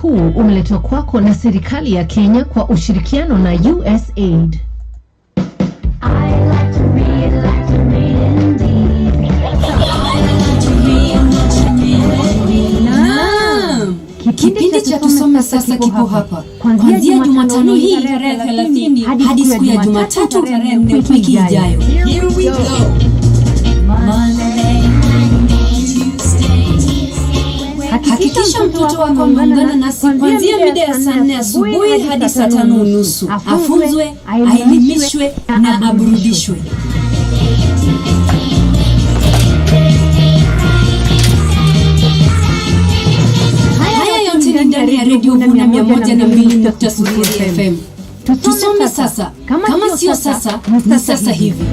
Huu umeletwa kwako na serikali ya Kenya kwa ushirikiano na USAID. I like to read, like to read indeed. Naam. Kipindi cha Tusome Sasa kipo hapa kuanzia Jumatano hii tarehe 30 hadi siku ya Jumatatu tarehe 4 wiki ijayo. Here we go. Monday, Tuesday. Hakikisha mtoto wako ameungana nasi kuanzia mida ya saa 4 asubuhi hadi saa 5:30. Afunzwe, aelimishwe na aburudishwe. Haya yote ni ndani ya Radio Vuna 102.0 FM. Tusome sasa, kama sio sasa, ni sasa hivi.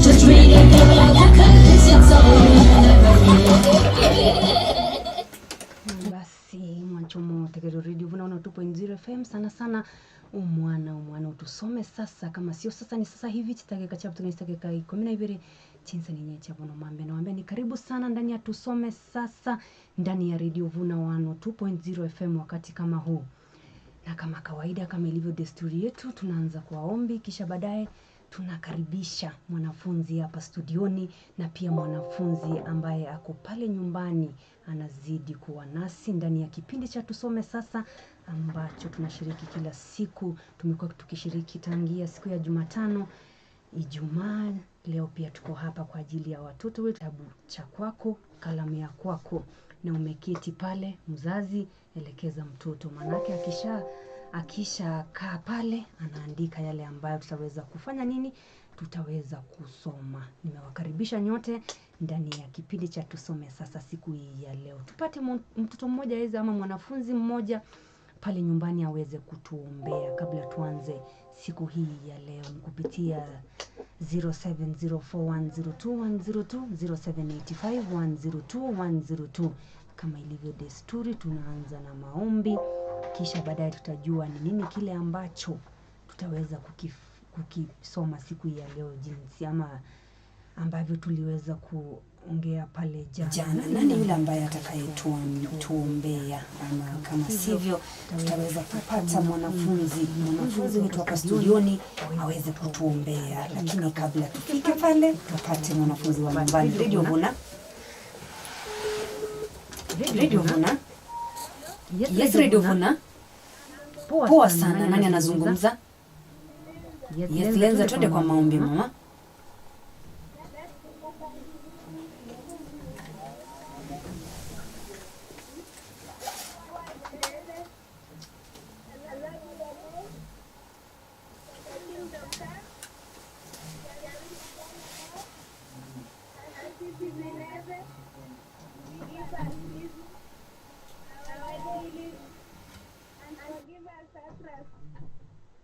Just read it, 'cause it's all you'll ever need. Basi mwanchomo tegero Radio Vuna 102.0 FM, sana sana umwana umwana utusome sasa, kama sio sasa ni sasa hivi. Chitageka cha mtu chitageka 12 chinsa ni nyecha bono mambe na wambia ni karibu sana ndani ya Tusome Sasa ndani ya Radio Vuna 102.0 FM wakati kama huu. Na kama kawaida, kama ilivyo desturi yetu, tunaanza kwa ombi, kisha baadaye tunakaribisha mwanafunzi hapa studioni na pia mwanafunzi ambaye ako pale nyumbani anazidi kuwa nasi ndani ya kipindi cha Tusome Sasa ambacho tunashiriki kila siku. Tumekuwa tukishiriki tangia siku ya Jumatano, Ijumaa. Leo pia tuko hapa kwa ajili ya watoto wetu. Kitabu cha kwako, kalamu ya kwako, na umeketi pale, mzazi elekeza mtoto, maanake akisha kaa pale anaandika yale ambayo tutaweza kufanya nini, tutaweza kusoma. Nimewakaribisha nyote ndani ya kipindi cha Tusome Sasa siku hii ya leo. Tupate mtoto mmoja aweze ama mwanafunzi mmoja pale nyumbani aweze kutuombea kabla tuanze siku hii ya leo, ni kupitia 0704102102, 0785102102. Kama ilivyo desturi, tunaanza na maombi, kisha baadaye tutajua ni nini kile ambacho tutaweza kukisoma siku hii ya leo, jinsi ama ambavyo tuliweza kuongea pale jana. Jana nani yule ambaye atakayetuombea, ama kama sivyo tutaweza kupata mwanafunzi wetu hapa studioni aweze kutuombea. Lakini kabla tufike pale, tupate mwanafunzi wa nyumbani. Radio Vuna, Radio Vuna. Yes, Radio Vuna. Poa sana. Nani anazungumza? Yes, Lenza, twende kwa maombi mama. And forgive us our trespasses,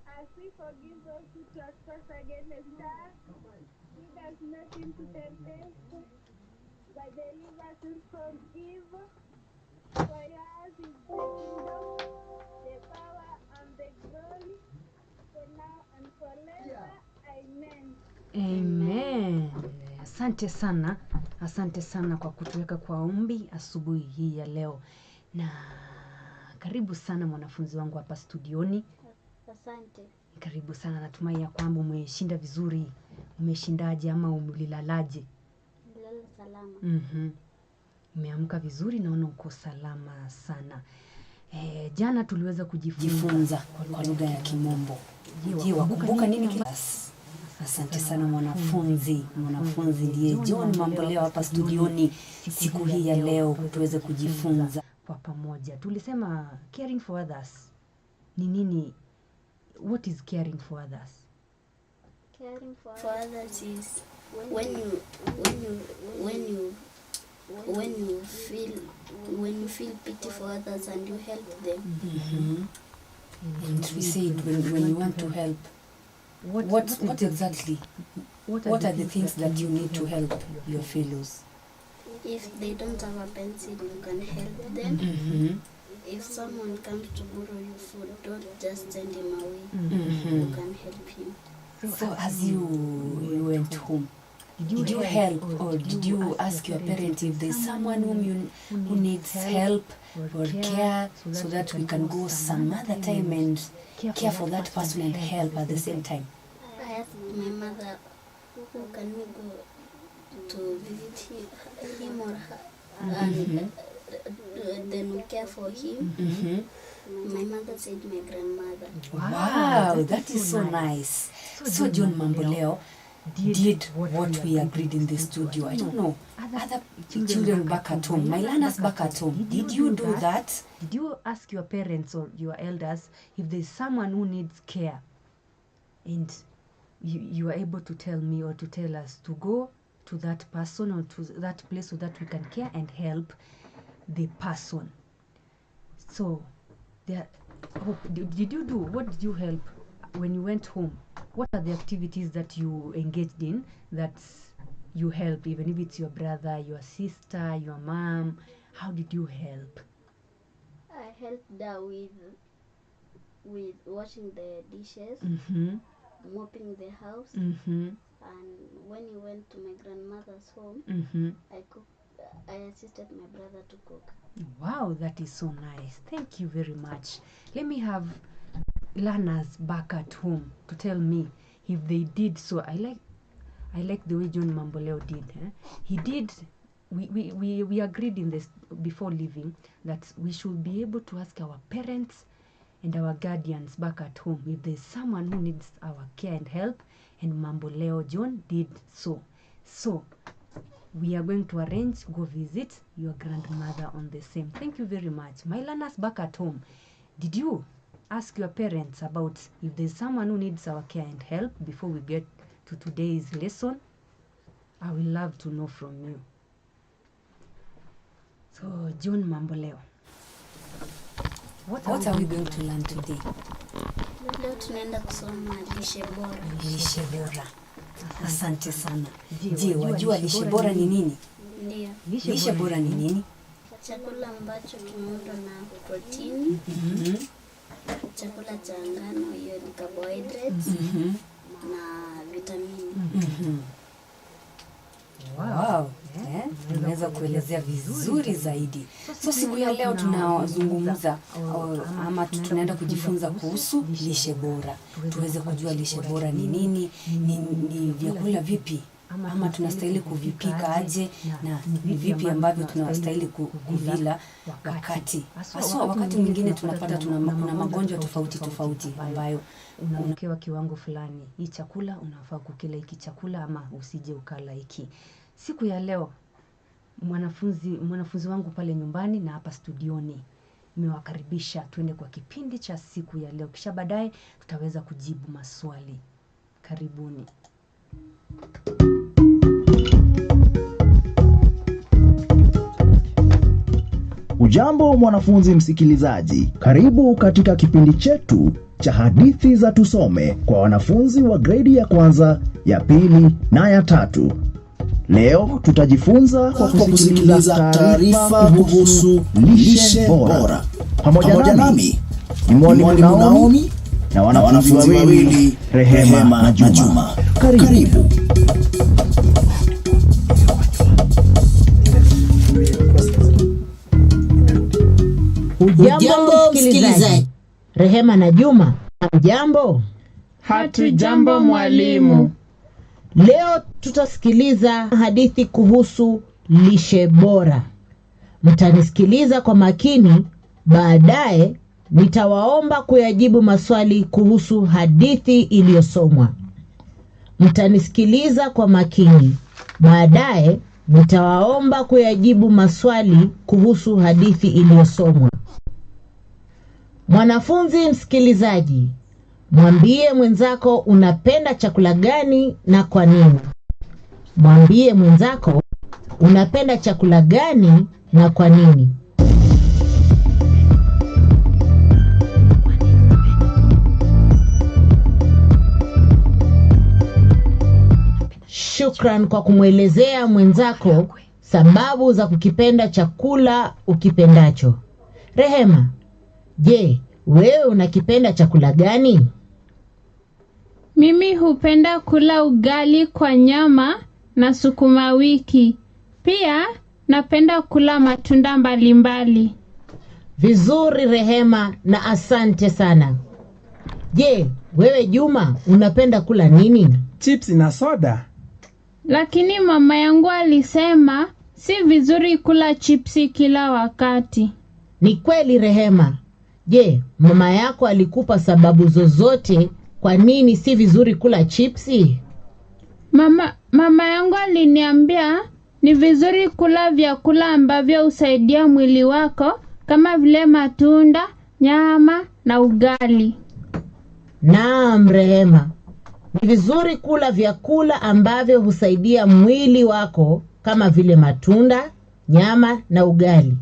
as we forgive those who trespass against us. Lead us not into temptation, but deliver us from evil. For yours is the kingdom, the power, and the glory, for now and forever. Amen. Amen. Asante sana, asante sana kwa kutuweka kwa ombi asubuhi hii ya leo, na karibu sana mwanafunzi wangu hapa studioni. Asante. Karibu sana, natumai ya kwamba umeshinda vizuri. Umeshindaje ama ulilalaje? Nilala salama. Umeamka vizuri, naona uko salama sana. Jana tuliweza kujifunza Jifunza kwa lugha ya Kimombo. Je, wakumbuka nini kile? Asante sana mwanafunzi. Mwanafunzi ndiye John Mamboleo hapa studioni siku hii ya leo tuweze kujifunza kwa pamoja. Tulisema caring for others ni nini? What is caring for others? Caring for For others is when you feel pity for others and you help them. And we said when you want to help, what exactly, what are the things that you need to help your fellows? If they don't have a pencil, you can help them. If someone comes to borrow you food, don't just send him away. You can help him. So as you went home, Did you help or did you ask your parent if there's someone whom you, who needs help or care so that we can go some other time and care for that person and help at the same time? I asked my mother, who can we go to visit him or her, and then we care for him. My mother said my grandmother. Wow, that is so nice. So John Mamboleo did what we agreed in the studio. I don't know. Other children back at home, my learners back at home, did you do that? Did you ask your parents or your elders if there's someone who needs care? And you are able to tell me or to tell us to go to that person or to that place so that we can care and help the person. So, there, hope, did you do, what did you help when you went home? What are the activities that you engaged in that you helped, even if it's your brother, your sister, your mom? How did you help? I helped her with washing the dishes, mopping the house, and when we went to my grandmother's home, I cooked. I assisted my brother to cook. Wow, that is so nice. Thank you very much. Let me have learners back at home to tell me if they did so. I like the way John Mamboleo did. He did. We agreed in this before leaving that we should be able to ask our parents and our guardians back at home if there's someone who needs our care and help, and Mamboleo John did so. So we are going to arrange go visit your grandmother on the same. Thank you very much. My learners back at home, did you ask your parents about if there's someone who needs our care and help before we get to today's lesson? I will love to know from you. So, John Mamboleo, What are we going to learn today? Leo tunaenda kusoma lishe bora. Lishe bora. Asante sana. Je, wajua lishe bora ni nini? Ndio. Lishe bora ni nini? Chakula ambacho kimeundwa na protini, chakula cha ngano, hiyo ni carbohydrates, na vitamini. Wow. Unaweza kuelezea vizuri zaidi. So siku ya leo tunazungumza ama tunaenda kujifunza kuhusu lishe bora. Tuweze kujua lishe bora ni nini, ni vyakula vipi ama tunastahili kuvipika aje, na ni vipi ambavyo tunastahili kuvila wakati. Haswa wakati mwingine tunapata kuna magonjwa tofauti tofauti ambayo unawekewa kiwango fulani. Hii chakula unafaa kukila hiki chakula ama usije ukala hiki. Siku ya leo mwanafunzi wangu pale nyumbani na hapa studioni nimewakaribisha tuende kwa kipindi cha siku ya leo, kisha baadaye tutaweza kujibu maswali. Karibuni. Ujambo mwanafunzi msikilizaji, karibu katika kipindi chetu cha hadithi za tusome kwa wanafunzi wa gredi ya kwanza, ya pili na ya tatu. Leo tutajifunza kwa kusikiliza taarifa kuhusu lishe bora. Pamoja nami ni mwalimu Naomi na wanafunzi wawili Rehema na Juma. Karibu. Hujambo msikilizaji. Rehema na Juma, hamjambo? Hatujambo mwalimu. Leo tutasikiliza hadithi kuhusu lishe bora. Mtanisikiliza kwa makini, baadaye nitawaomba kuyajibu maswali kuhusu hadithi iliyosomwa. Mtanisikiliza kwa makini, baadaye nitawaomba kuyajibu maswali kuhusu hadithi iliyosomwa. Mwanafunzi msikilizaji, mwambie mwenzako unapenda chakula gani na kwa nini. Mwambie mwenzako unapenda chakula gani na kwa nini. Shukran kwa kumwelezea mwenzako sababu za kukipenda chakula ukipendacho. Rehema, je, wewe unakipenda chakula gani? Mimi hupenda kula ugali kwa nyama na sukuma wiki. Pia napenda kula matunda mbalimbali. Vizuri Rehema, na asante sana. Je, wewe Juma unapenda kula nini? Chips na soda. Lakini mama yangu alisema si vizuri kula chipsi kila wakati. Ni kweli Rehema. Je, mama yako alikupa sababu zozote kwa nini si vizuri kula chipsi? Mama yangu aliniambia ni vizuri kula vyakula ambavyo husaidia mwili wako kama vile matunda, nyama na ugali. Naam Rehema, ni vizuri kula vyakula ambavyo husaidia mwili wako kama vile matunda, nyama na ugali.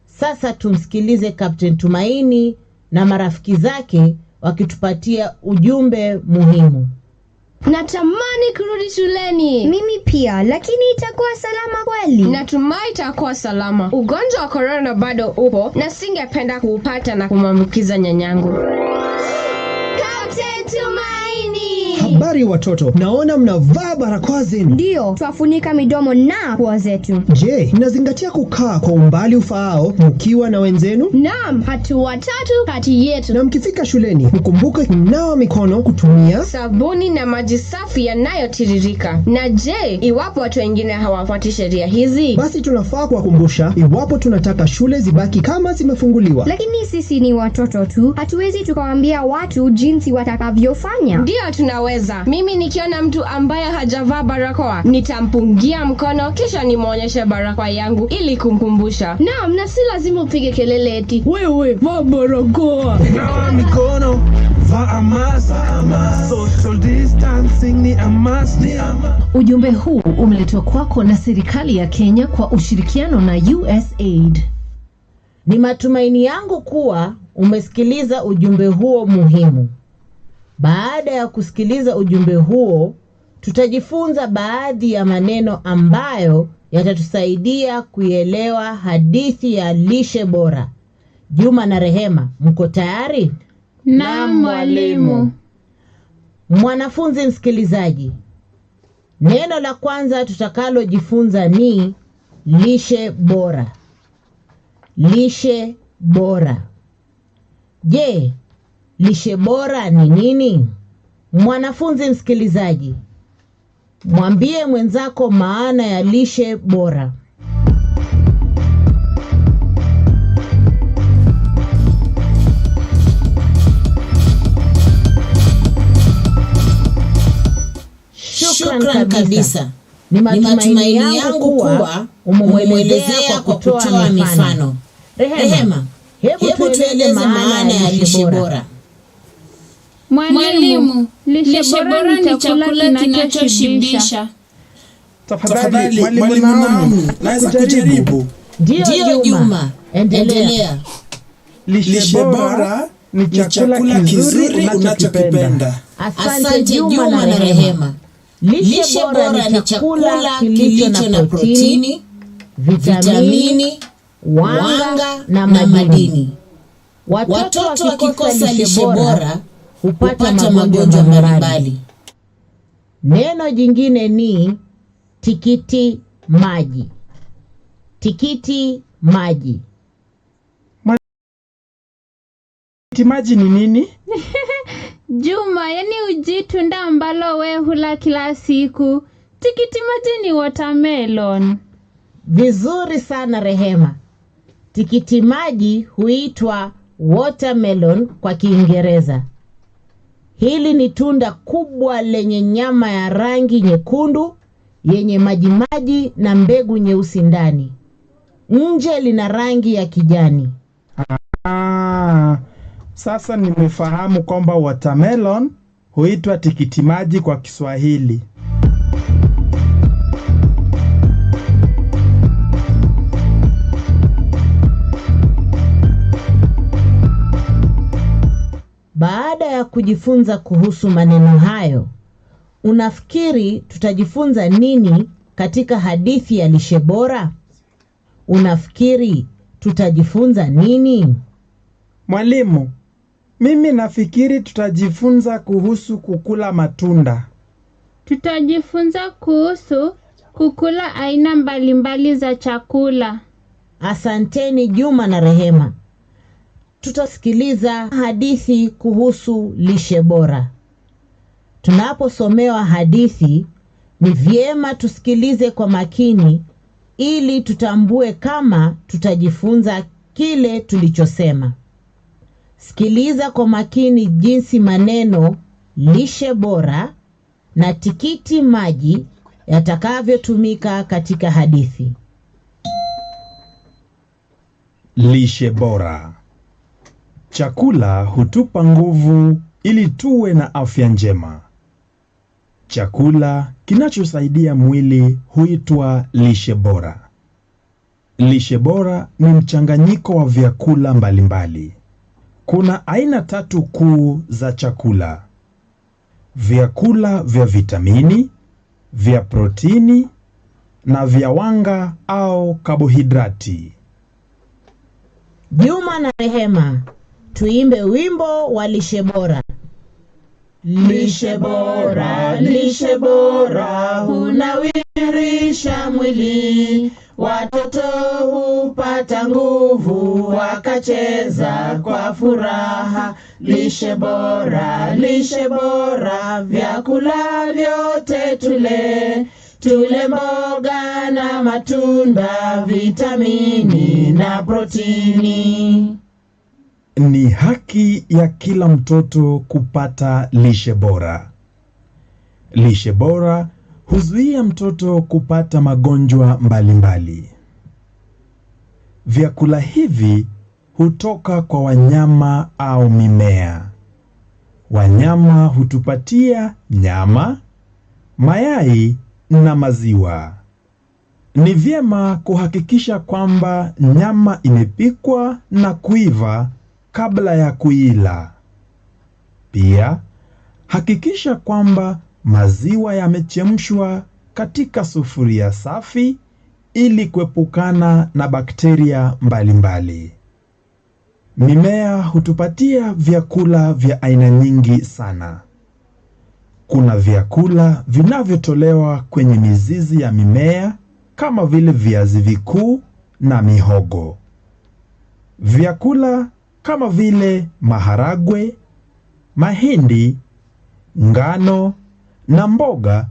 Sasa tumsikilize Captain Tumaini na marafiki zake wakitupatia ujumbe muhimu. Natamani kurudi shuleni. Mimi pia, lakini itakuwa salama kweli? Natumai itakuwa salama. Ugonjwa wa korona bado upo na singependa kuupata na kumwambukiza nyanyangu. Captain Tumaini! Habari watoto, naona mnavaa barakoa zenu. Ndio, twafunika midomo na pua zetu. Je, mnazingatia kukaa kwa umbali ufaao mkiwa na wenzenu? Naam, hatua 3 kati yetu. Na mkifika shuleni, mkumbuke kunawa mikono kutumia sabuni na maji safi yanayotiririka. Na je, iwapo watu wengine hawafuati sheria hizi? Basi tunafaa kuwakumbusha iwapo tunataka shule zibaki kama zimefunguliwa. Lakini sisi ni watoto tu, hatuwezi tukawaambia watu jinsi watakavyofanya. Ndio, tunaweza. Mimi nikiona mtu ambaye hajavaa barakoa nitampungia mkono kisha nimwonyeshe barakoa yangu ili kumkumbusha. Naam, na si lazima upige kelele eti wewe vaa barakoa. Nawa mikono, vaa mask, social distancing ni a must. Ujumbe huu umeletwa kwako na serikali ya Kenya kwa ushirikiano na USAID. Ni matumaini yangu kuwa umesikiliza ujumbe huo muhimu. Baada ya kusikiliza ujumbe huo, tutajifunza baadhi ya maneno ambayo yatatusaidia kuielewa hadithi ya lishe bora. Juma na Rehema, mko tayari? Naam mwalimu. Mwanafunzi msikilizaji, neno la kwanza tutakalojifunza ni lishe bora. Lishe bora. Je, lishe bora ni nini? Mwanafunzi msikilizaji, mwambie mwenzako maana ya lishe bora. Shukran kabisa. Ni matumaini yangu kuwa umemwelezea kwa kutoa mifano. Rehema, hebu tueleze maana ya lishe bora. Mwalimu, lishe bora ni chakula kinachoshibisha. Tafadhali mwalimu Naomi, naweza kujaribu? Ndio Juma, endelea. Lishe bora ni chakula kizuri unachokipenda. Asante Juma na Rehema. Lishe bora ni chakula kilicho na protini, vitamini, wanga na madini. Watoto wakikosa lishe bora hupata magonjwa mbalimbali. Neno jingine ni tikiti maji. Tikiti maji. Tikiti maji ni nini? Juma, yani uji tunda ambalo we hula kila siku. Tikiti maji ni watermelon. Vizuri sana Rehema. Tikiti maji huitwa watermelon kwa Kiingereza. Hili ni tunda kubwa lenye nyama ya rangi nyekundu, yenye majimaji na mbegu nyeusi ndani. Nje lina rangi ya kijani. Sasa nimefahamu kwamba watermelon huitwa tikiti maji kwa Kiswahili. Baada ya kujifunza kuhusu maneno hayo, unafikiri tutajifunza nini katika hadithi ya lishe bora? Unafikiri tutajifunza nini? Mwalimu, mimi nafikiri tutajifunza kuhusu kukula matunda. Tutajifunza kuhusu kukula aina mbalimbali za chakula. Asanteni Juma na Rehema. Tutasikiliza hadithi kuhusu lishe bora. Tunaposomewa hadithi, ni vyema tusikilize kwa makini ili tutambue kama tutajifunza kile tulichosema. Sikiliza kwa makini jinsi maneno lishe bora na tikiti maji yatakavyotumika katika hadithi. Lishe bora. Chakula hutupa nguvu ili tuwe na afya njema. Chakula kinachosaidia mwili huitwa lishe bora. Lishe bora ni mchanganyiko wa vyakula mbalimbali. Kuna aina tatu kuu za chakula: vyakula vya vitamini, vya protini na vya wanga au kabohidrati. Juma na Rehema, tuimbe wimbo wa lishe bora. Lishe bora, hunawirisha mwili. Watoto hupata nguvu, wakacheza kwa furaha. Lishe bora, vyakula vyote tule. Tule mboga na matunda, vitamini na protini. Ni haki ya kila mtoto kupata lishe bora. Lishe bora huzuia mtoto kupata magonjwa mbalimbali. Vyakula hivi hutoka kwa wanyama au mimea. Wanyama hutupatia nyama, mayai na maziwa. Ni vyema kuhakikisha kwamba nyama imepikwa na kuiva kabla ya kuila. Pia, hakikisha kwamba maziwa yamechemshwa katika sufuria safi ili kuepukana na bakteria mbalimbali. Mimea hutupatia vyakula vya aina nyingi sana. Kuna vyakula vinavyotolewa kwenye mizizi ya mimea kama vile viazi vikuu na mihogo. Vyakula kama vile maharagwe, mahindi, ngano na mboga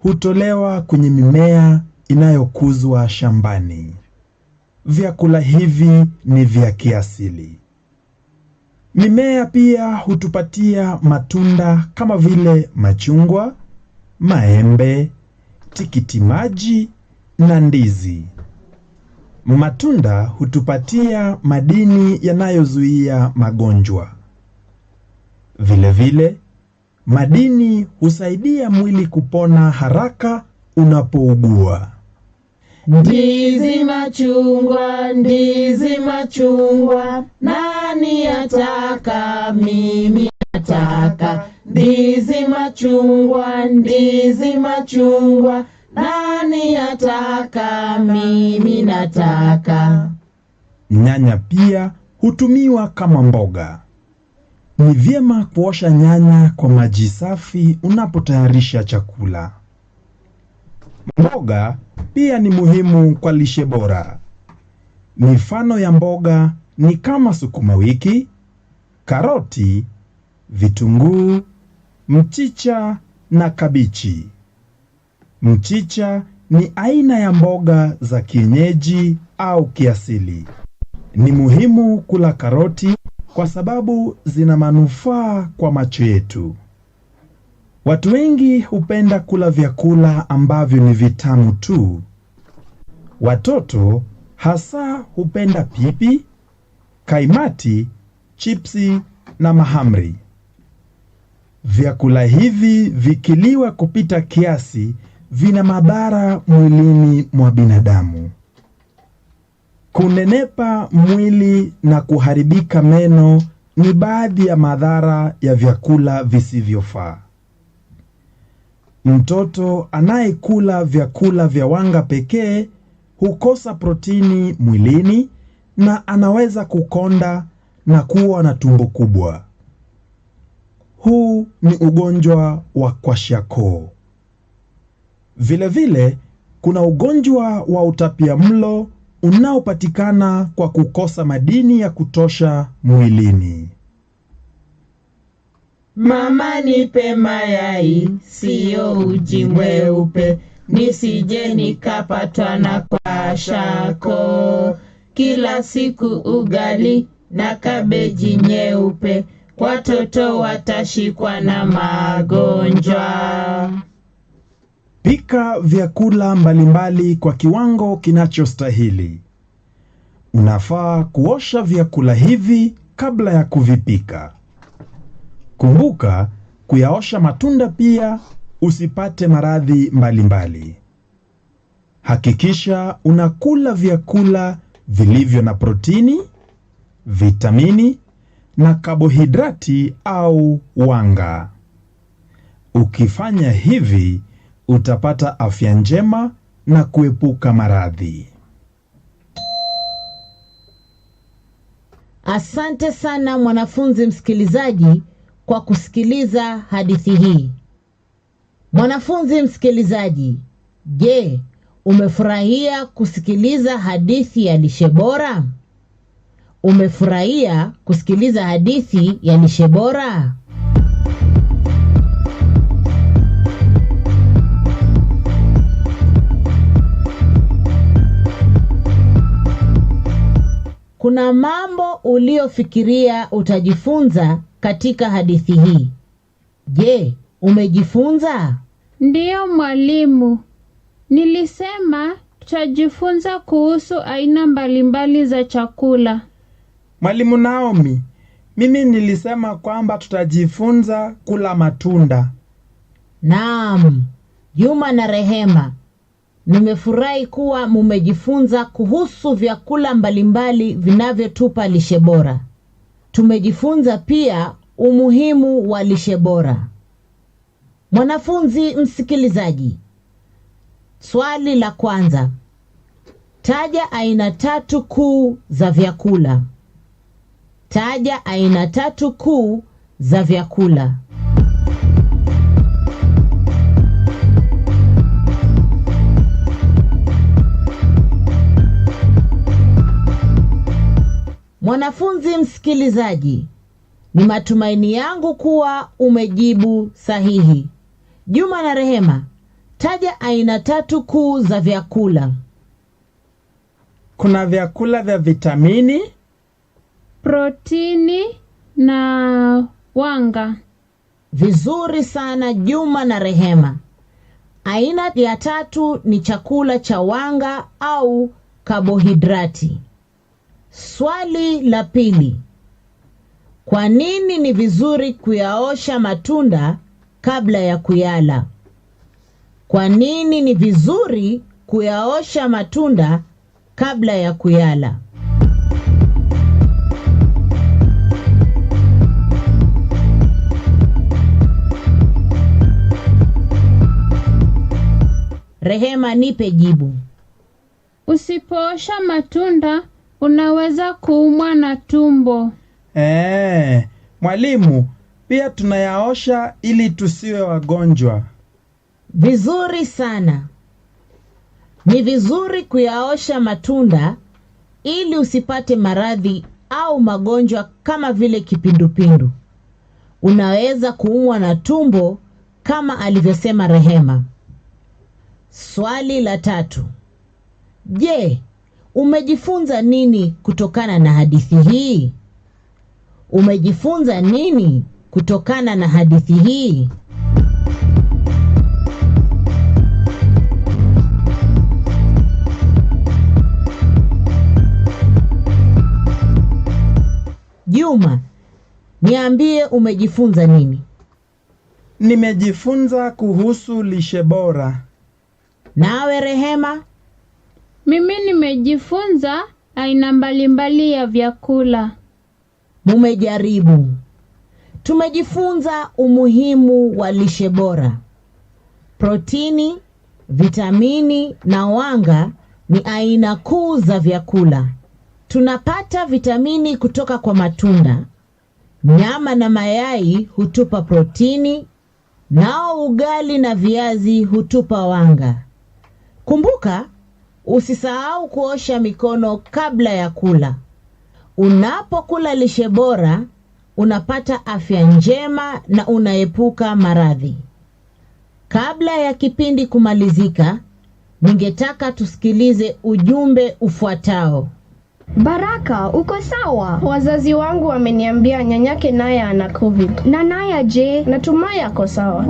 hutolewa kwenye mimea inayokuzwa shambani. Vyakula hivi ni vya kiasili. Mimea pia hutupatia matunda kama vile machungwa, maembe, tikiti maji na ndizi. Matunda hutupatia madini yanayozuia magonjwa. Vilevile, madini husaidia mwili kupona haraka unapougua. Ndizi machungwa, nani ataka? Mimi nataka. Ndizi machungwa, nani ataka? Mimi nataka. Nyanya pia hutumiwa kama mboga. Ni vyema kuosha nyanya kwa maji safi unapotayarisha chakula. Mboga pia ni muhimu kwa lishe bora. Mifano ya mboga ni kama sukuma wiki, karoti, vitunguu, mchicha na kabichi. Mchicha ni aina ya mboga za kienyeji au kiasili. Ni muhimu kula karoti kwa sababu zina manufaa kwa macho yetu. Watu wengi hupenda kula vyakula ambavyo ni vitamu tu. Watoto hasa hupenda pipi, kaimati, chipsi na mahamri. Vyakula hivi vikiliwa kupita kiasi vina madhara mwilini mwa binadamu. Kunenepa mwili na kuharibika meno ni baadhi ya madhara ya vyakula visivyofaa. Mtoto anayekula vyakula vya wanga pekee hukosa protini mwilini na anaweza kukonda na kuwa na tumbo kubwa. Huu ni ugonjwa wa kwashiorkor. Vilevile, Kuna ugonjwa wa utapiamlo unaopatikana kwa kukosa madini ya kutosha mwilini. Mama nipe mayai, siyo uji mweupe, nisije nikapatwa na kwashako. Kila siku ugali na kabeji nyeupe, watoto watashikwa na magonjwa. Pika vyakula mbalimbali kwa kiwango kinachostahili. Unafaa kuosha vyakula hivi kabla ya kuvipika. Kumbuka kuyaosha matunda pia usipate maradhi mbalimbali. Hakikisha unakula vyakula vilivyo na protini, vitamini na kabohidrati au wanga. Ukifanya hivi utapata afya njema na kuepuka maradhi. Asante sana mwanafunzi msikilizaji kwa kusikiliza hadithi hii. Mwanafunzi msikilizaji, je, umefurahia kusikiliza hadithi ya lishe bora? Umefurahia kusikiliza hadithi ya lishe bora? Kuna mambo uliofikiria utajifunza katika hadithi hii. Je, umejifunza? Ndiyo mwalimu. Nilisema tutajifunza kuhusu aina mbalimbali za chakula. Mwalimu Naomi, mimi nilisema kwamba tutajifunza kula matunda. Naam, Juma na Rehema, nimefurahi kuwa mumejifunza kuhusu vyakula mbalimbali vinavyotupa lishe bora. Tumejifunza pia umuhimu wa lishe bora. Mwanafunzi msikilizaji, swali la kwanza. Taja aina tatu kuu za vyakula. Taja aina tatu kuu za vyakula. Mwanafunzi msikilizaji, ni matumaini yangu kuwa umejibu sahihi. Juma na Rehema, taja aina tatu kuu za vyakula. Kuna vyakula vya vitamini, Protini na wanga. Vizuri sana Juma na Rehema. Aina ya tatu ni chakula cha wanga au kabohidrati. Swali la pili. Kwa nini ni vizuri kuyaosha matunda kabla ya kuyala? Kwa nini ni vizuri kuyaosha matunda kabla ya kuyala? Rehema, nipe jibu. Usipoosha matunda unaweza kuumwa na tumbo. Mwalimu, pia tunayaosha ili tusiwe wagonjwa. Vizuri sana. Ni vizuri kuyaosha matunda ili usipate maradhi au magonjwa kama vile kipindupindu. Unaweza kuumwa na tumbo kama alivyosema Rehema. Swali la tatu. Je, umejifunza nini kutokana na hadithi hii? Umejifunza nini kutokana na hadithi hii? Juma, niambie umejifunza nini? Nimejifunza kuhusu lishe bora. Nawe Rehema? Mimi nimejifunza aina mbalimbali ya vyakula. Mumejaribu. Tumejifunza umuhimu wa lishe bora. Protini, vitamini na wanga ni aina kuu za vyakula. Tunapata vitamini kutoka kwa matunda. Nyama na mayai hutupa protini, nao ugali na viazi hutupa wanga. Kumbuka, usisahau kuosha mikono kabla ya kula. Unapokula lishe bora, unapata afya njema na unaepuka maradhi. Kabla ya kipindi kumalizika, ningetaka tusikilize ujumbe ufuatao. Baraka, uko sawa? Wazazi wangu wameniambia nyanyake naye ana COVID. Na Naya je? Natumai ako sawa.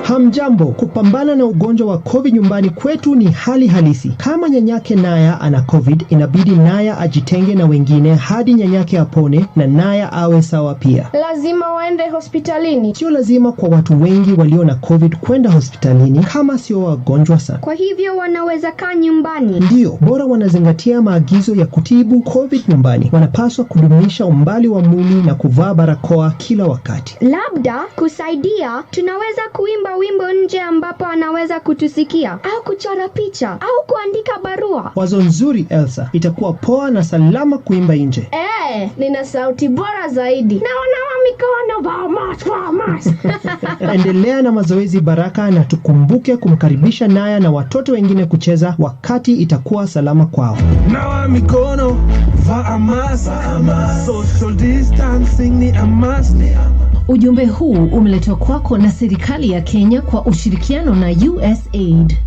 Hamjambo, kupambana na ugonjwa wa COVID nyumbani kwetu ni hali halisi. Kama nyanyake Naya ana COVID, inabidi Naya ajitenge na wengine hadi nyanyake apone na Naya awe sawa pia. Lazima waende hospitalini. Sio lazima kwa watu wengi walio na COVID kwenda hospitalini kama sio wagonjwa sana. Kwa hivyo wanaweza kaa nyumbani. Ndiyo, bora wanazingatia maagizo ya kutibu COVID nyumbani. Wanapaswa kudumisha umbali wa mwili na kuvaa barakoa kila wakati. Labda kusaidia, tunaweza kuimba wimbo nje ambapo anaweza kutusikia, au kuchora picha, au kuandika barua. Wazo nzuri Elsa, itakuwa poa na salama kuimba nje. Nina sauti bora zaidi. Na wanawa mikono, vamos, vamos. Endelea na mazoezi Baraka, na tukumbuke kumkaribisha Naya na watoto wengine kucheza wakati itakuwa salama kwao. Nawa mikono, vaa mask, social distancing ni a must. Ujumbe huu umeletwa kwako na serikali ya Kenya kwa ushirikiano na USAID.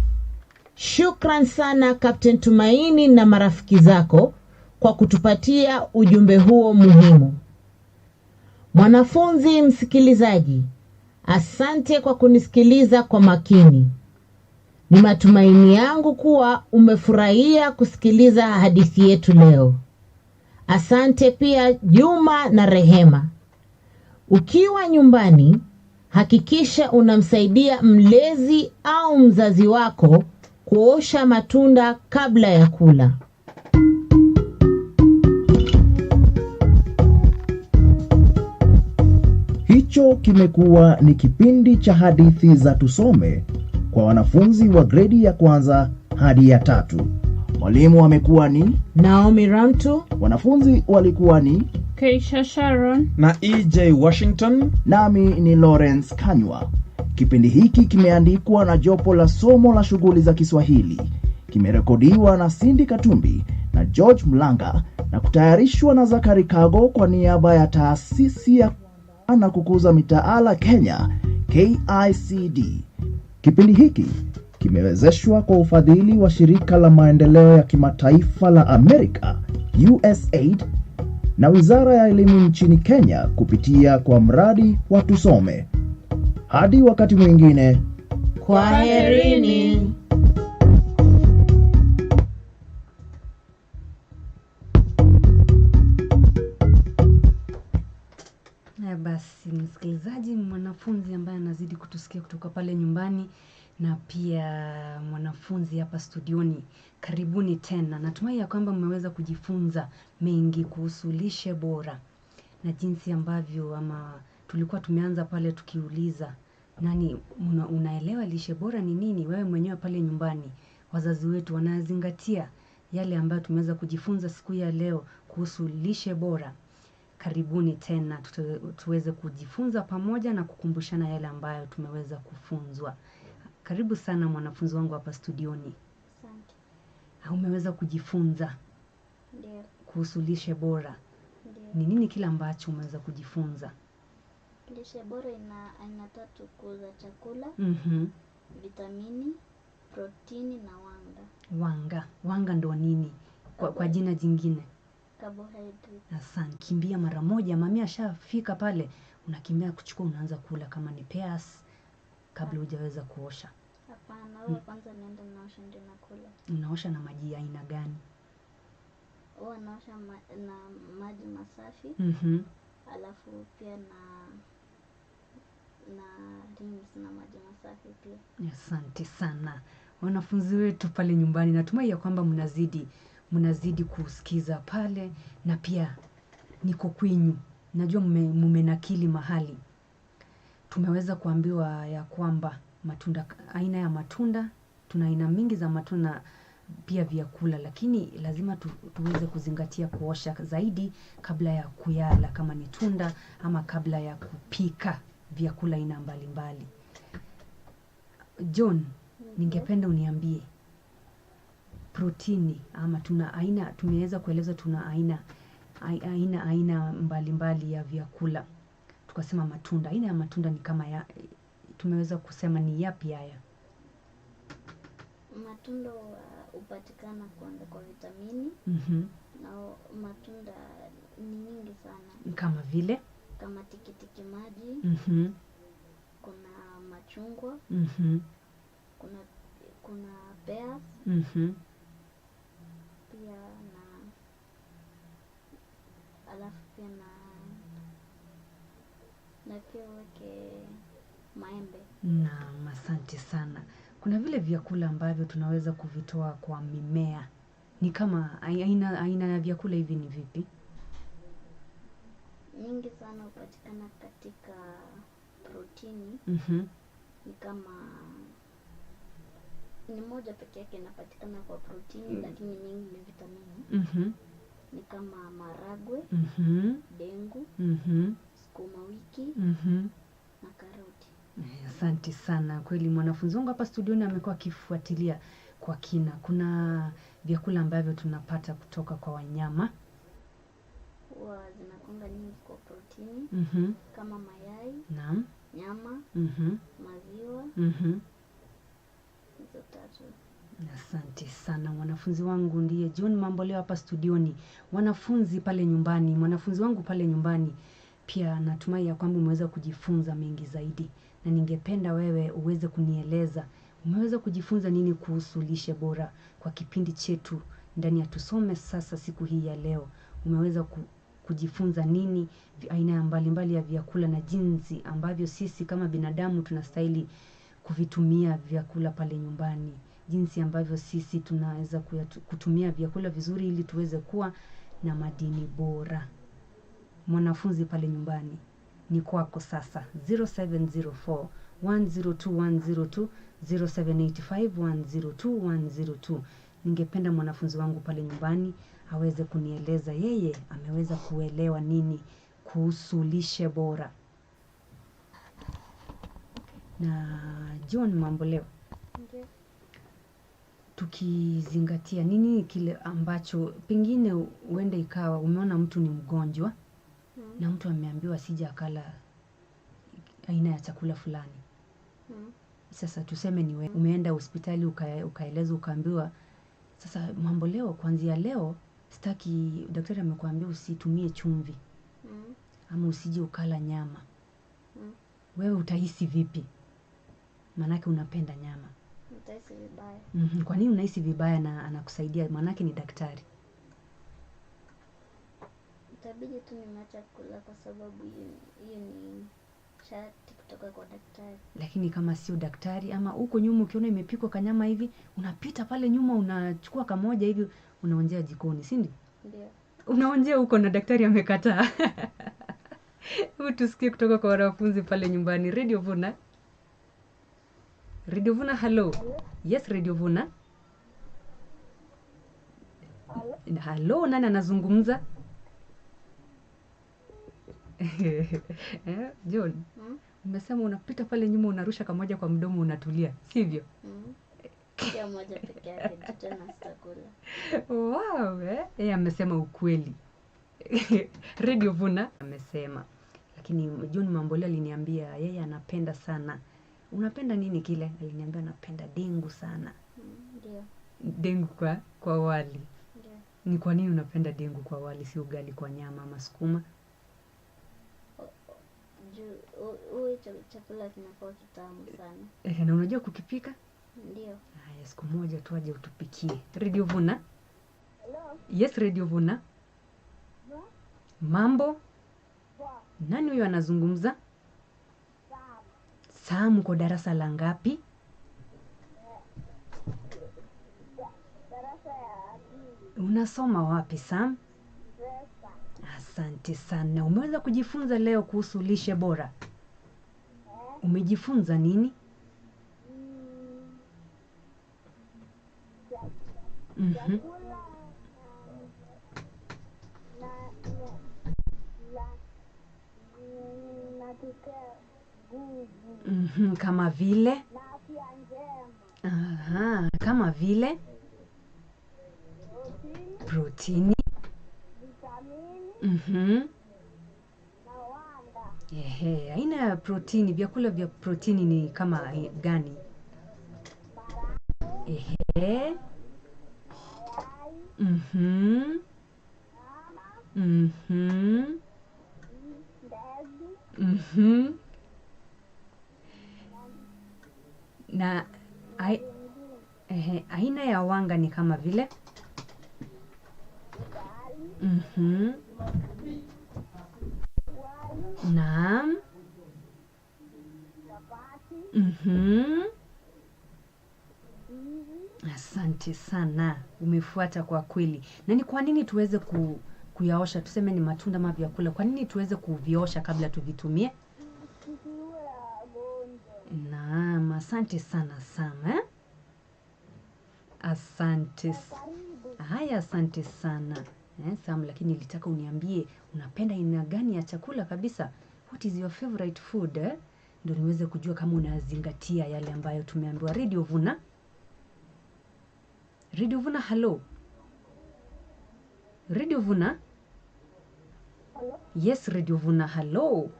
Shukran sana Captain Tumaini na marafiki zako kwa kutupatia ujumbe huo muhimu. Mwanafunzi msikilizaji, asante kwa kunisikiliza kwa makini. Ni matumaini yangu kuwa umefurahia kusikiliza hadithi yetu leo. Asante pia Juma na Rehema. Ukiwa nyumbani, hakikisha unamsaidia mlezi au mzazi wako kuosha matunda kabla ya kula. Hicho kimekuwa ni kipindi cha hadithi za Tusome kwa wanafunzi wa gredi ya kwanza hadi ya tatu. Mwalimu amekuwa ni Naomi Ramtu, wanafunzi walikuwa ni Keisha Sharon na EJ Washington, nami ni Lawrence Kanywa. Kipindi hiki kimeandikwa na jopo la somo la shughuli za Kiswahili, kimerekodiwa na Cindy Katumbi na George Mlanga na kutayarishwa na Zakari Kago kwa niaba ya taasisi ya na kukuza mitaala Kenya KICD. Kipindi hiki kimewezeshwa kwa ufadhili wa shirika la maendeleo ya kimataifa la Amerika USAID na Wizara ya Elimu nchini Kenya kupitia kwa mradi wa Tusome. Hadi wakati mwingine, kwaherini. Basi msikilizaji, mwanafunzi ambaye anazidi kutusikia kutoka pale nyumbani na pia mwanafunzi hapa studioni, karibuni tena. Natumai ya kwamba mmeweza kujifunza mengi kuhusu lishe bora na jinsi ambavyo ama tulikuwa tumeanza pale tukiuliza nani unaelewa lishe bora ni nini? Wewe mwenyewe pale nyumbani, wazazi wetu wanazingatia yale ambayo tumeweza kujifunza siku ya leo kuhusu lishe bora. Karibuni tena tuweze kujifunza pamoja na kukumbushana yale ambayo tumeweza kufunzwa. Karibu sana mwanafunzi wangu hapa studioni. Asante. Umeweza kujifunza Ndio. kuhusu lishe bora. Ndio. Ni nini kile ambacho umeweza kujifunza? Lishe bora ina aina tatu kuu za chakula. Vitamini, protini na wanga. Wanga. Wanga ndo nini? Kwa jina jingine? Carbohydrate. Asante. Kimbia mara moja, mami ashafika pale, unakimbia kuchukua, unaanza kula kama ni pears kabla hujaweza kuosha. Hapana, huwa kwanza naenda naosha ndio nakula. Unaosha na maji ya aina gani? Huwa naosha na maji masafi. Alafu pia na rinse na maji masafi pia. Asante sana wanafunzi wetu pale nyumbani, natumai ya kwamba mnazidi kusikiza pale, na pia niko kwinyu, najua mmenakili mahali. Tumeweza kuambiwa ya kwamba matunda, aina ya matunda, tuna aina mingi za matunda pia vyakula, lakini lazima tuweze kuzingatia kuosha zaidi kabla ya kuyala kama ni tunda ama kabla ya kupika vyakula aina mbalimbali. John, Ningependa uniambie protini ama tuna aina, tumeweza kueleza tuna aina mbalimbali ya vyakula. Tukasema matunda, aina ya matunda ni kama ya, tumeweza kusema ni yapi haya? Matunda hupatikana kwanza kwa vitamini. Na matunda ni nyingi sana. Kama vile? Kama tikitiki maji. Kuna machungwa. Kuna pears. Pia na alafu pia na pia uweke maembe. Naam, asante sana. Kuna vile vyakula ambavyo tunaweza kuvitoa kwa mimea. Ni kama aina ya vyakula hivi ni vipi? Nyingi sana hupatikana katika protini. Ni kama ni moja peke yake inapatikana kwa protini, lakini nyingi ni vitamini. Ni kama maragwe, dengu, sukuma wiki, na karoti. Asante sana. Kweli mwanafunzi wangu hapa studioni amekuwa akifuatilia kwa kina. Kuna vyakula ambavyo tunapata kutoka kwa wanyama. Huwa zinakuanga nyingi kwa protini. Kama mayai, nyama, maziwa. Hizo tatu. Asante sana. Mwanafunzi wangu ndiye John Mamboleo hapa studioni. Wanafunzi pale nyumbani, mwanafunzi wangu pale nyumbani pia natumai ya kwamba umeweza kujifunza mengi zaidi. Na ningependa wewe uweze kunieleza umeweza kujifunza nini kuhusu lishe bora kwa kipindi chetu ndani ya Tusome Sasa siku hii ya leo. Umeweza kujifunza nini aina mbalimbali ya vyakula na jinsi ambavyo sisi kama binadamu tunastahili kuvitumia vyakula pale nyumbani. Jinsi ambavyo sisi tunaweza kutumia vyakula vizuri ili tuweze kuwa na madini bora. Mwanafunzi pale nyumbani, ni kwako sasa. 0704 102 102, 0785 102 102. Ningependa mwanafunzi wangu pale nyumbani aweze kunieleza yeye ameweza kuelewa nini kuhusu lishe bora. Na John Mamboleo, tukizingatia nini kile ambacho pengine huenda ikawa umeona mtu ni mgonjwa na mtu ameambiwa asije akala aina ya chakula fulani. Sasa tuseme ni wewe umeenda hospitali ukaelezwa ukaambiwa sasa Mamboleo, kuanzia leo sitaki, daktari amekuambia usitumie chumvi ama usije ukala nyama. Wewe utahisi vipi? Manake unapenda nyama. Nitahisi vibaya. Kwa nini unahisi vibaya na anakusaidia? Manake ni daktari. Itabidi tu nimeacha kula kwa sababu hiyo ni sharti kutoka kwa daktari. Lakini kama sio daktari, ama huko nyuma ukiona imepikwa kanyama hivi, unapita pale nyuma unachukua kamoja hivi unaonjea jikoni, si ndio? Ndio. Unaonjea huko na daktari amekataa. Hebu tusikie kutoka kwa wanafunzi pale nyumbani. Radio Vuna. Radio Vuna, hello. Yes, Radio Vuna. Hello, nani anazungumza? John, umesema unapita pale nyuma unarusha kamoja kwa mdomo unatulia, sivyo? Sio moja peke yake, tena sitakula. Wow, amesema ukweli. Radio Vuna amesema. Lakini John Mamboleo aliniambia yeye anapenda sana. Unapenda nini kile? Aliniambia anapenda dengu sana. Ndio. Dengu kwa wali. Ndio. Ni kwa nini unapenda dengu kwa wali, si ugali kwa nyama ama sukuma? Juu chakula kinakuwa kitamu sana. Na unajua kukipika? Ndio. Haya, siku moja tu aje utupikie. Radio Vuna. Hello. Yes, Radio Vuna. Mambo? Nani huyo anazungumza? Sam. Sam, uko darasa la ngapi? Darasa ya pili. Unasoma wapi, Sam? Asante sana. Umeweza kujifunza leo kuhusu lishe bora? Umejifunza nini? Chakula na natupea nguvu Kama vile? Na afya njema. Aha, kama vile protini, vitamini na wanga. Ehe, aina ya protini, vyakula vya protini ni kama gani? Ehe. Mhm. Mhm. Mhm. Na ehe, aina ya wanga ni kama vile? Mhm. Naam. Mhm. Asante sana, umefuata kwa kweli. Na ni kwa nini tuweze kuyaosha, tuseme ni matunda ama vyakula, kwa nini tuweze kuviosha kabla tuvitumie? Naam, asante sana Sam, eh? Asante. Haya, asante sana Sam, lakini nilitaka uniambie unapenda aina gani ya chakula kabisa. What is your favorite food, eh? Ndio niweze kujua kama unazingatia yale ambayo tumeambiwa. Radio Vuna. Radio Vuna, hello. Radio Vuna. Hello. Yes, Radio Vuna, hello.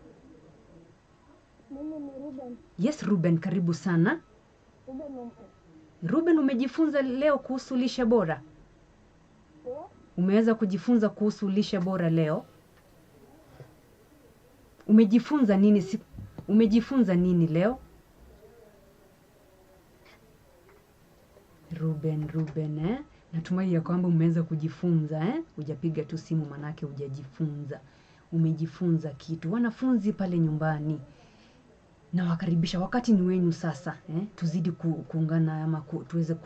Mimi ni Ruben. Yes, Ruben, karibu sana. Ruben. Ruben, umejifunza leo kuhusu lishe bora? Yeah. Umeweza kujifunza kuhusu lishe bora leo? Umejifunza nini? Umejifunza nini leo? Ruben, eh? Natumai ya kwamba umeweza kujifunza, eh? Hujapiga tu simu manake hujajifunza. Umejifunza kitu. Wanafunzi pale nyumbani, nawakaribisha, wakati ni wenu sasa, eh? Tuzidi kuungana ama tuweze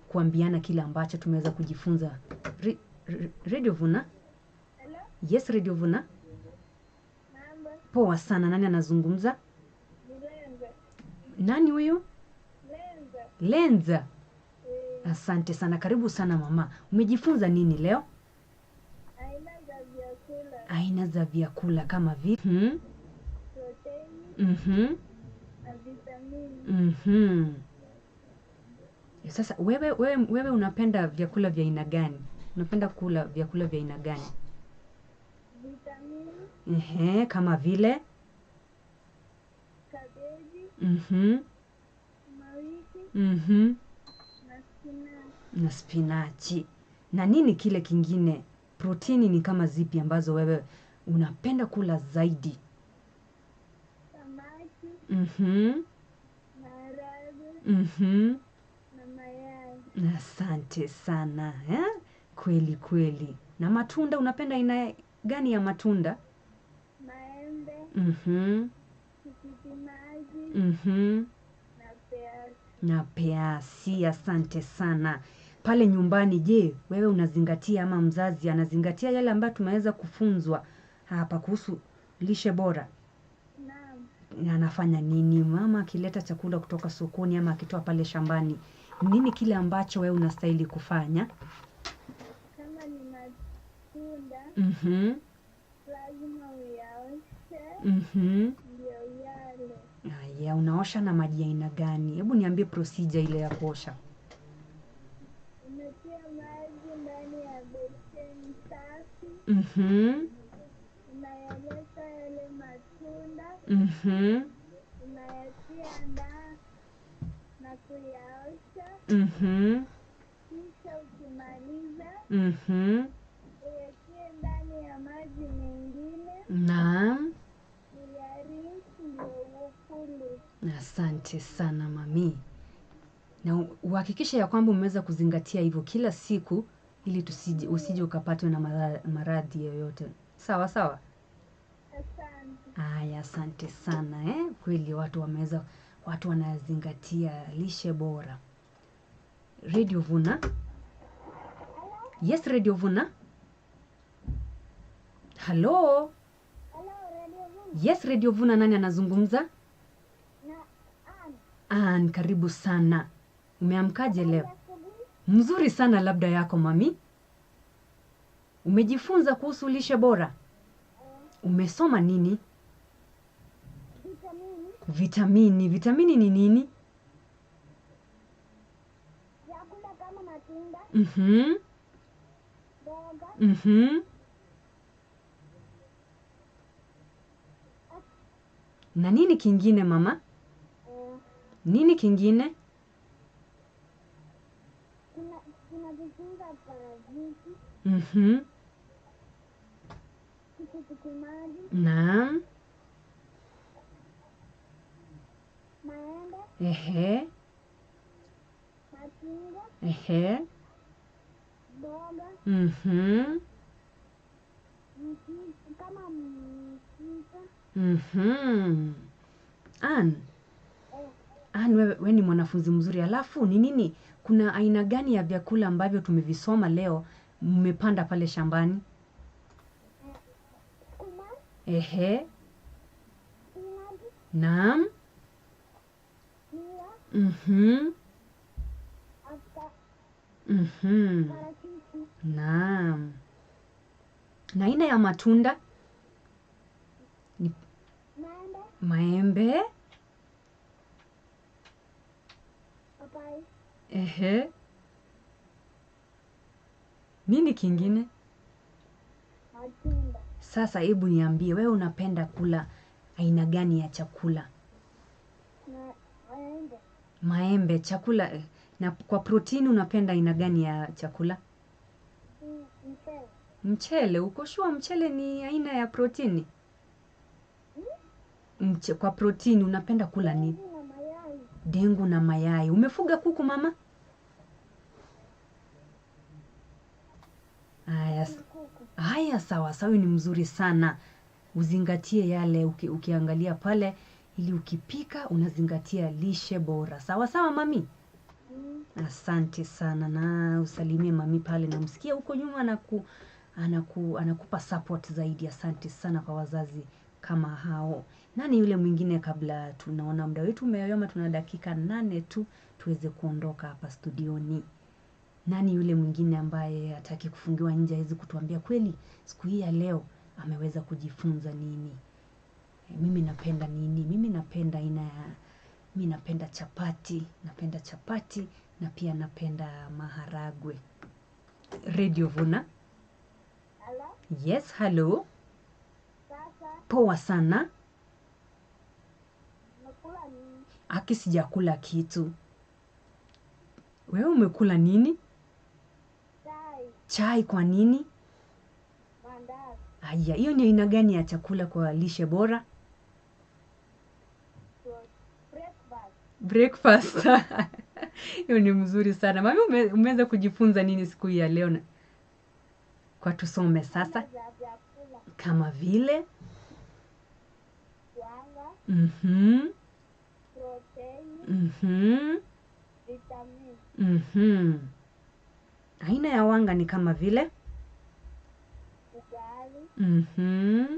kuambiana kile ambacho tumeweza kujifunza. Radio Vuna? Hello? Yes, Radio Vuna. Mambo. Poa sana, nani anazungumza? Lenza. Nani huyu? Lenza. Lenza. Asante sana, karibu sana mama. Umejifunza nini leo? Aina za vyakula. Aina za vyakula kama vile protini na vitamini. Sasa wewe unapenda vyakula vya aina gani? Unapenda kula vyakula vya aina gani? Vitamini. Ehe, kama vile kabeji. Mawiki. Na spinachi. Na nini kile kingine? Protini ni kama zipi ambazo wewe unapenda kula zaidi? Samaki. Maharagwe. Na mayai. Asante sana, eh? Kweli kweli. Na matunda, unapenda aina gani ya matunda? Maembe. Tikiti maji. Na peasi. Na peasi. Asante sana. Pale nyumbani, je, wewe unazingatia ama mzazi anazingatia yale ambayo tumeweza kufunzwa hapa kuhusu lishe bora? Naam. Anafanya nini mama akileta chakula kutoka sokoni ama akitoa pale shambani? Nini kile ambacho wewe unastahili kufanya? Kama ni matunda, lazima uyaoshe. Ndio yale. Haya, unaosha na maji ya aina gani? Hebu niambie procedure ile ya kuosha. Unatia maji ndani ya beseni safi. Unayaleta yale matunda. Unayatia ndani na kuyaosha. Kisha ukimaliza, uyatie ndani ya maji mengine. Naam. Uyarinse ndio ukule. Asante sana mami. Na uhakikishe ya kwamba umeweza kuzingatia hivyo kila siku ili usije ukapatwe na maradhi yoyote. Sawa sawa? Asante. Haya, asante sana, eh? Kweli watu wanazingatia lishe bora. Radio Vuna. Yes, Radio Vuna. Hello. Hello, Radio Vuna. Yes, Radio Vuna, nani anazungumza? Na Ann. Ann, karibu sana. Umeamkaje leo? Mzuri sana, labda yako mami. Umejifunza kuhusu lishe bora? Umesoma nini? Vitamini. Vitamini. Vitamini ni nini? Matunda. Mboga. Na nini kingine mama? Nini kingine? Tunajifunza parachichi. Tikiti maji. Naam. Maembe. Ehe. Machungwa. Ehe. Mboga. Kama mchicha. Ann. Ann, wewe ni mwanafunzi mzuri. Alafu ni nini? Kuna aina gani ya vyakula ambavyo tumevisoma leo mmepanda pale shambani? Sukuma. Ehe. Spinach. Naam. Miwa. Parachichi. Naam. Na aina ya matunda? Ni maembe. Maembe. Papai. Ehe. Nini kingine? Matunda. Sasa hebu niambie, wewe unapenda kula aina gani ya chakula? Maembe. Maembe, chakula. Na kwa protini unapenda aina gani ya chakula? Mchele. Mchele, uko sure mchele ni aina ya protini? Kwa protini unapenda kula nini? Dengu na mayai. Dengu na mayai. Umefuga kuku mama? Haya. Haya, sawa sawa, ni mzuri sana. Uzingatie yale ukiangalia pale, ili ukipika unazingatia lishe bora. Sawa sawa mami? Asante sana, na usalimie mami pale, na msikie huko nyuma anakupa support zaidi. Asante sana kwa wazazi kama hao. Nani yule mwingine kabla tunaona muda wetu umeyoyoma, tuna dakika 8 tu tuweze kuondoka hapa studioni. Nani yule mwingine ambaye hataki kufungiwa nje aweze kutuambia kweli siku hii ya leo ameweza kujifunza nini? Mimi napenda nini? Mimi napenda aina ya, mimi napenda chapati, napenda chapati na pia napenda maharagwe. Radio Vuna. Hello? Yes, hello. Sasa. Poa sana. Umekula nini? Aki sijakula kitu. Wewe umekula nini? Chai. Chai kwa nini? Mandazi. Aya, hiyo ni aina gani ya chakula kwa lishe bora? Breakfast. Breakfast. Hiyo ni mzuri sana. Mami, umeweza kujifunza nini siku hii ya leo? Kwa tusome sasa. Kama vile wanga, proteini, vitamini. Aina ya wanga ni kama vile ugali, mchele,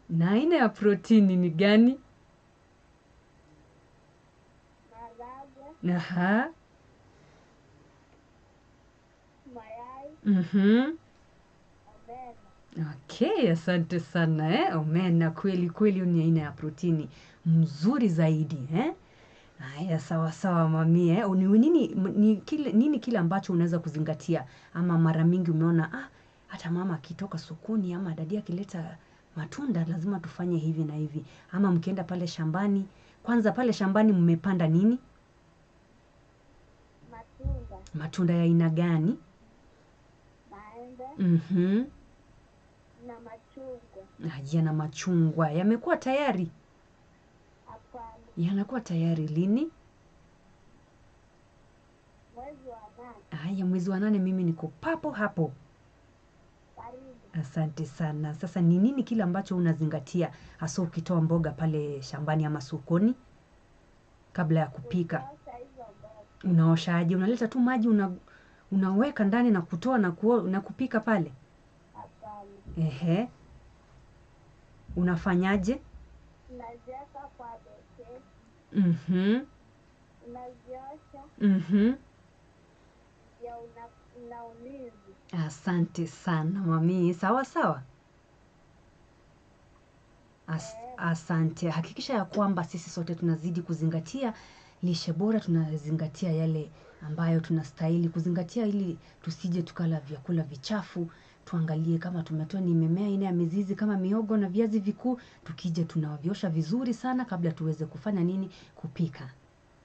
Na aina ya protini ni gani? Maharagwe. Aha. Mayai. Omena. Okay, asante sana Omena kweli kweli ni aina ya protini mzuri zaidi Haya, sawa sawa mami Nini kile ambacho unaweza kuzingatia ama mara mingi umeona hata mama akitoka sokoni ama dadi akileta matunda lazima tufanye hivi na hivi, ama mkienda pale shambani? Kwanza pale shambani mmepanda nini? Matunda. Matunda ya aina gani? Maembe. Na machungwa. Haya, na machungwa yamekuwa tayari? Hapana. Yanakuwa tayari lini? Mwezi wa 8. Haya, mwezi wa 8 mimi niko papo hapo. Karibu. Asante sana. Sasa ni nini kile ambacho unazingatia hasa ukitoa mboga pale shambani ama sokoni kabla ya kupika? Unaoshaje? Unaleta tu maji unaweka ndani na kutoa na kupika pale? Hapana. Ehe. Unafanyaje? Unaziweka kwa beseni. Unaziosha. Ya unaulizi. Asante sana mami. Sawa sawa. Asante. Hakikisha ya kwamba sisi sote tunazidi kuzingatia lishe bora, tunazingatia yale ambayo tunastahili kuzingatia ili tusije tukala vyakula vichafu. Tuangalie kama tumetoa ni mimea aina ya mizizi kama mihogo na viazi vikuu, tukija tunaviosha vizuri sana kabla tuweze kufanya nini? Kupika.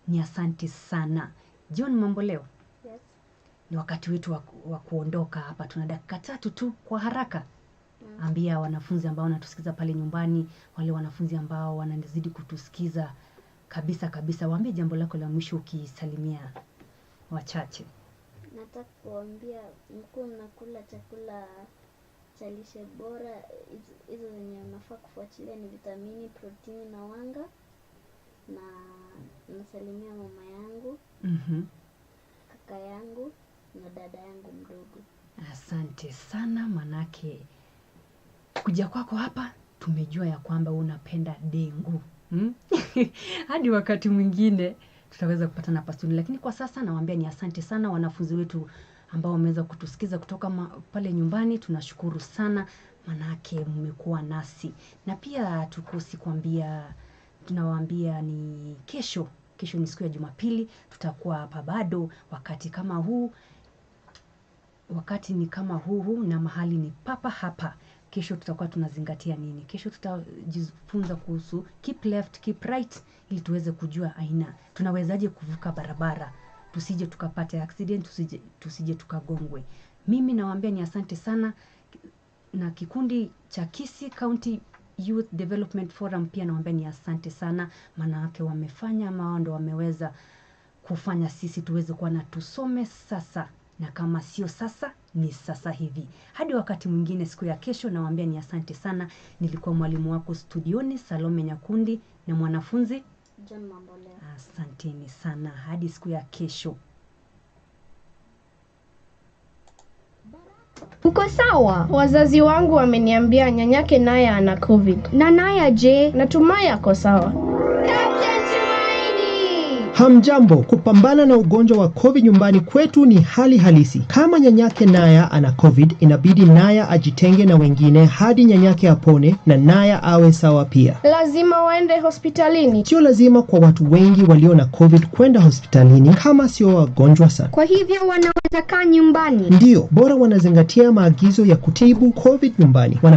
Ni asante sana. John Mamboleo. Yes. Ni wakati wetu wa kuondoka hapa. Tuna dakika 3 tu kwa haraka. Ambia wanafunzi ambao wanatusikiza pale nyumbani, wale wanafunzi ambao wanazidi kutusikiza kabisa kabisa, waambie jambo lako la mwisho ukisalimia wachache. Nataka kuambia mkuu, mnakula chakula cha lishe bora. Hizo zenye unafaa kufuatilia ni vitamini, protini na wanga. Na nasalimia mama yangu, kaka yangu na dada yangu mdogo. Asante sana, manake kuja kwako hapa tumejua ya kwamba unapenda dengu. Hadi wakati mwingine tutaweza kupatana hapa studio, lakini kwa sasa nawaambia ni asante sana wanafunzi wetu ambao wameweza kutusikiza kutoka pale nyumbani. Tunashukuru sana manake mmekuwa nasi, na pia tukosi kuambia, tunawaambia ni kesho. Kesho ni siku ya Jumapili, tutakuwa hapa bado wakati kama huu. Wakati ni kama huu na mahali ni papa hapa. Kesho tutakuwa tunazingatia nini? Kesho tutajifunza kuhusu keep left, keep right, ili tuweze kujua aina tunawezaje kuvuka barabara, tusije tukapate accident, tusije tukagongwe. Mimi nawaambia ni asante sana, na kikundi cha Kisii County Youth Development Forum pia nawaambia ni asante sana, maana yake wamefanya ama ndo wameweza kufanya sisi tuweze kuwa na Tusome Sasa, na kama sio sasa ni sasa hivi. Hadi wakati mwingine siku ya kesho, nawaambia ni asante sana. Nilikuwa mwalimu wako studioni Salome Nyakundi na mwanafunzi John Mamboleo. Asanteni sana, hadi siku ya kesho. Uko sawa? Wazazi wangu wameniambia nyanyake naye ana COVID. Na Naya je? Natumai ako sawa. Hamjambo, kupambana na ugonjwa wa COVID nyumbani kwetu ni hali halisi. Kama nyanyake Naya ana COVID, inabidi Naya ajitenge na wengine hadi nyanyake apone na Naya awe sawa pia. Lazima waende hospitalini. Sio lazima kwa watu wengi walio na COVID kwenda hospitalini kama sio wagonjwa sana. Kwa hivyo wanaweza kaa nyumbani. Ndiyo, bora wanazingatia maagizo ya kutibu COVID nyumbani.